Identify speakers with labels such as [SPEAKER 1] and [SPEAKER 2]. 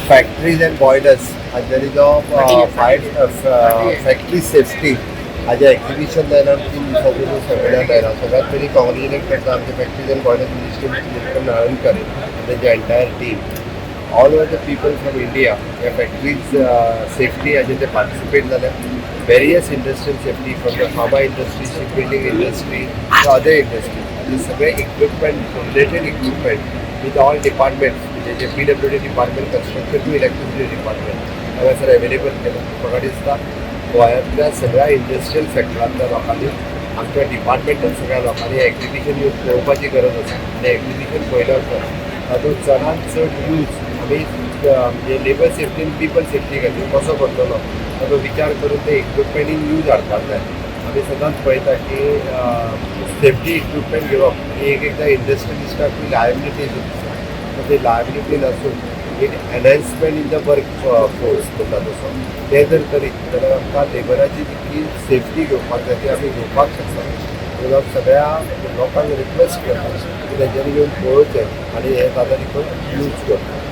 [SPEAKER 1] Factories and boilers हांच्यानी जो fire factory safety हाजें exhibition जायना, 3 दिसांचो जो सेमिनार जायना. सगळ्यात पयलीं कॉंग्रेच्युलेट करता आमचे factories and boilers minister mister Nilkanth Halarnkar आनी तेंचे entire team, all over the people from India ह्या फॅक्टरीज सेफ्टी हाजेर ते पार्टिसिपेट जाले. Various industrial safety from the pharma industry, ship building industry to other industry आनी सगळे equipment, related equipment with all departments, म्हणजे जे PWD department, construction to electricity department हांगासर available केला. म्हाका दिसता गोंयांतल्या सगळ्या इंडस्ट्रियल सेक्टरांतल्या लोकांनी, आमच्या डिपार्टमेंटल सगळ्या लोकांनी एक्झिबिशन येवन पळोवपाची गरज आसा आनी एक्झिबिशन पळयल्या उपरांत तातूंत चडांत चड यूज आमी म्हणजे लेबर सेफ्टी आनी पिपल सेफ्टी खातीर कसो करतलो ताचो विचार करून ते इक्विपमेंट इन यूज हाडपाक जाय. आमी सदांच पळयता की सेफ्टी इक्विपमेंट घेवप ही एक एकदां इंडस्ट्रियलिस्टाक लायबिलिटी दिसता, तर ती लायबिलिटी नासून एक enhancement in the work force म्हणटा तसो ते जर करीत जाल्यार आमकां लेबराची जितकी सेफ्टी घेवपाक जाय ती आमी घेवपाक शकता. म्हणून हांव सगळ्या लोकांक रिक्वेस्ट करता की तेंच्यांनी येवन पळोवचें आनी हें तांणी यूज करचें.